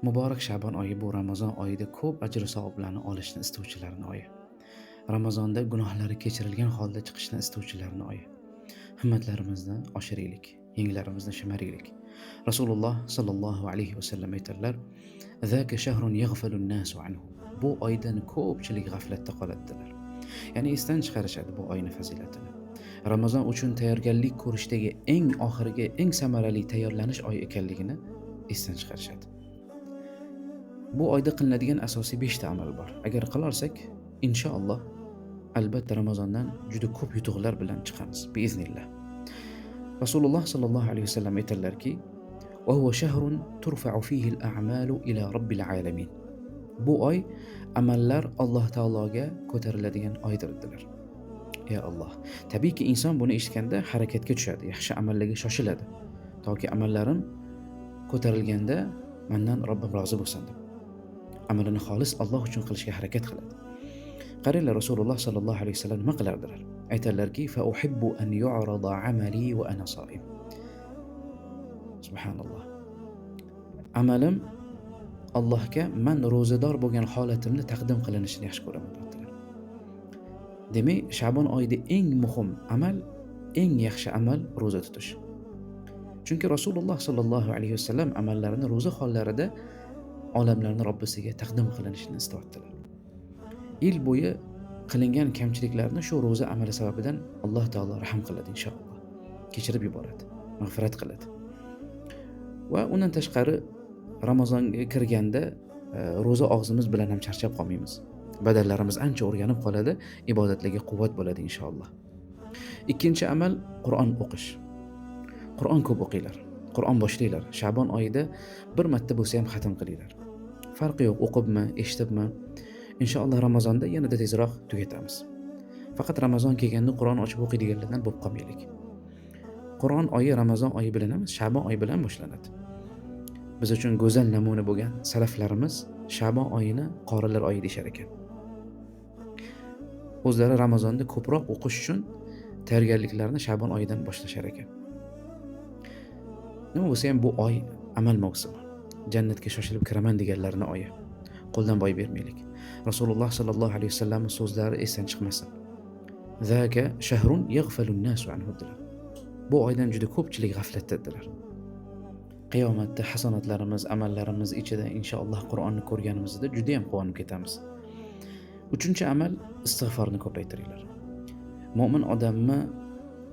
Muborak Shabon oyi bu Ramazon oyida ko'p ajr savoblarni olishni istuvchilarning oyi. Ramazonda gunohlari kechirilgan holda chiqishni istuvchilarning oyi. Himmatlarimizni oshiraylik, yenglarimizni shimaraylik. Rasululloh sallallohu alayhi vasallam aytadilar: "Zaka shahrun yaghfalu an-nasu anhu." Bu oydan ko'pchilik g'aflatda qoladilar. Ya'ni esdan chiqarishadi bu oyning fazilatini. Ramazon uchun tayyorgarlik ko'rishdagi eng oxirgi, eng samarali tayyorlanish oyi ekanligini esdan chiqarishadi. Bu oyda qilinadigan asosiy 5 ta amal bor. Agar qila olsak, inshaalloh albatta Ramazondan juda ko'p yutuqlar bilan chiqamiz, biiznillah. Rasululloh sallallohu alayhi vasallam aytadilarki: "Va huwa shahrun turfa'u fihi al-a'malu ila robbil alamin." Bu oy amallar Alloh taologa ko'tariladigan oydir dedilar. Ey Alloh, tabiiyki inson buni eshitganda harakatga tushadi, yaxshi amallarga shoshiladi. Toki amallarim ko'tarilganda mendan Robbim rozi bo'lsin deb. Amalini xolis Alloh uchun qilishga harakat qiladi. Qaranglar, Rasululloh sallallohu alayhi vasallam nima qilardilar? Aytadilarki: "Fa uhibbu an yu'rada amali va ana soim." Subhanalloh. Amalim Allohga man ro'zador bo'lgan holatimni taqdim qilinishini yaxshi ko'raman dedilar. Demak, Shabon oyida eng muhim amal, eng yaxshi amal ro'za tutish. Chunki Rasululloh sallallohu alayhi vasallam amallarini ro'za hollarida olamlarning Robbisiga taqdim qilinishini istayaptilar. Yil bo'yi qilingan kamchiliklarni shu ro'za amali sababidan Alloh taolo rahm qiladi inshaalloh. Kechirib yuboradi, mag'firat qiladi. Va undan tashqari Ramazonga kirganda ro'za og'zimiz bilan ham charchab qolmaymiz. Badanlarimiz ancha o'rganib qoladi, ibodatlarga quvvat bo'ladi inshaalloh. Ikkinchi amal Qur'on o'qish. Qur'on ko'p o'qinglar. Qur'on boshlanglar. Shabon oyida bir marta bo'lsa ham xatm qilinglar. Farqi yo'q, o'qibmi, eshitibmi. Inshaalloh Ramazonda yanada tezroq tugatamiz. Faqat Ramazon kelganda Qur'on ochib o'qiydiganlardan bo'lib qolmaylik. Qur'on oyi Ramazon oyi bilan emas, Shabon oyi bilan boshlanadi. Biz uchun go'zal namuna bo'lgan salaflarimiz Shabon oyini qorilar oyi deyshar ekan. O'zlari Ramazonda ko'proq o'qish uchun tayyorgarliklarni Shabon oyidan boshlashar ekan. Nima bo'lsa ham bu oy amal mavsumi. Jannatga shoshilib kiraman deganlarning oyi. Qo'ldan boy bermaylik. Rasululloh sallallohu alayhi vasallam so'zlari esdan chiqmasin. "Zaka shahrun yaghfalu an-nasu anhu" dedilar. Bu oydan juda ko'pchilik g'aflatda dedilar. Qiyomatda hasanatlarimiz, amallarimiz ichida inshaalloh Qur'onni ko'rganimizda juda ham quvonib ketamiz. Uchinchi amal istig'forni ko'paytiringlar. Mo'min odamni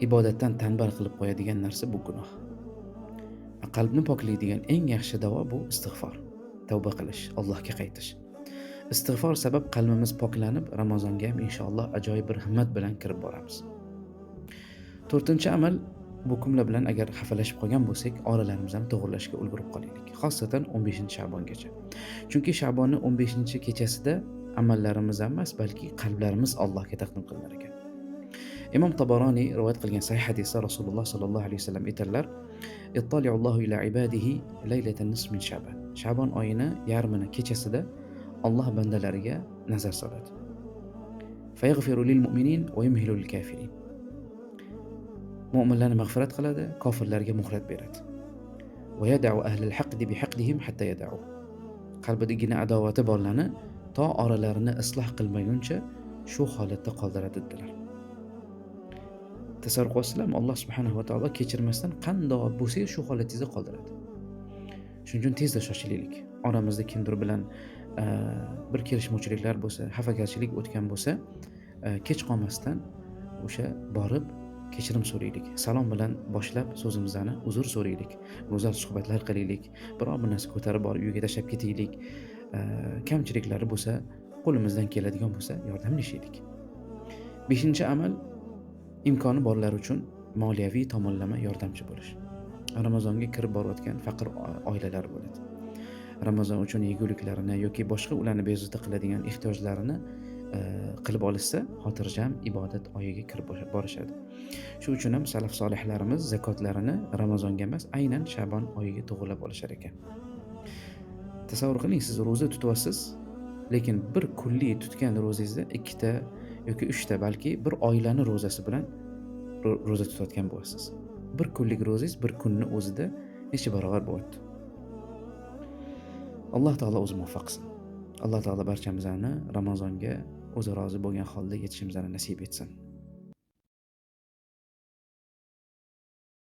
ibodatdan tanbal qilib qo'yadigan narsa bu gunoh. Qalbni poklaydigan eng yaxshi davo bu istig'for. Tavba qilish, Allohga qaytish. Istig'for sabab qalbimiz poklanib, Ramazonga ham inshaalloh ajoyib bir himmat bilan kirib boramiz. To'rtinchi amal bu kimlar bilan agar xafalashib qolgan bo'lsak, oralarimizni to'g'rilashga ulgurib qolaylik. Xosatan 15-Shabongacha. Chunki Shabonning 15-kechasida amallarimiz emas, balki qalblarimiz Allohga taqdim qilinar ekan. Imom Tabaroniy rivoyat qilgan sahih hadisda Rasululloh sallallohu alayhi vasallam aytadilar: "Ittali'ullohu ila ibadihi laylatan nisf min Shaban." Shabon oyini yarmini kechasida Alloh bandalariga nazar soladi. Fayaghfiru lil mu'minin va yumhilu lil kafirin. Mo'minlarni mag'firat qiladi, kofirlarga muhlat beradi. Va yad'u ahlal haqdi bihiqdihim hatta yad'u. Qalbidagina adovati borlarni to oralarini isloh qilmaguncha shu holatda qoldiradi dedilar. Tasavvur qilasizlarmi? Alloh subhanahu va taolo kechirmasdan qandoq bo'lsangiz shu holatingizda qoldiradi. Shuning uchun tezda shoshilaylik. Oramizda kimdir bilan bir kelishmovchiliklar bo'lsa, xafagarchilik o'tgan bo'lsa, kech qolmasdan o'sha borib kechirim so'raylik. Salom bilan boshlab so'zimizni uzr so'raylik. Go'zal suhbatlar qilaylik. Biror bir narsa ko'tarib borib uyga tashlab ketaylik. Kamchiliklari bo'lsa, qo'limizdan keladigan bo'lsa yordamlashaylik. Beshinchi amal imkoni borlar uchun moliyaviy tomonlama yordamchi bo'lish. Ramazonga kirib borayotgan faqir oilalar bo'ladi. Ramazon uchun yeguliklarini yoki boshqa ularni bezovta qiladigan ehtiyojlarini qilib olishsa, xotirjam ibodat oyiga kirib borishadi. Shu uchun ham salaf solihlarimiz zakotlarini Ramazonga emas, aynan Shabon oyiga to'g'rilab olishar ekan. Tasavvur qiling, siz ro'za tutyapsiz, lekin bir kunlik tutgan ro'zangizda 2 ta yoki 3 ta, balki bir oilani ro'zasi bilan ro'za tutayotgan bo'lasiz. Bir kunlik ro'zangiz bir kunni o'zida necha barobar bo'lyapti. Alloh taolo o'zi muvaffaq qilsin. Alloh taolo barchamizni Ramazonga o'zi rozi bo'lgan holda yetishimizni nasib etsin.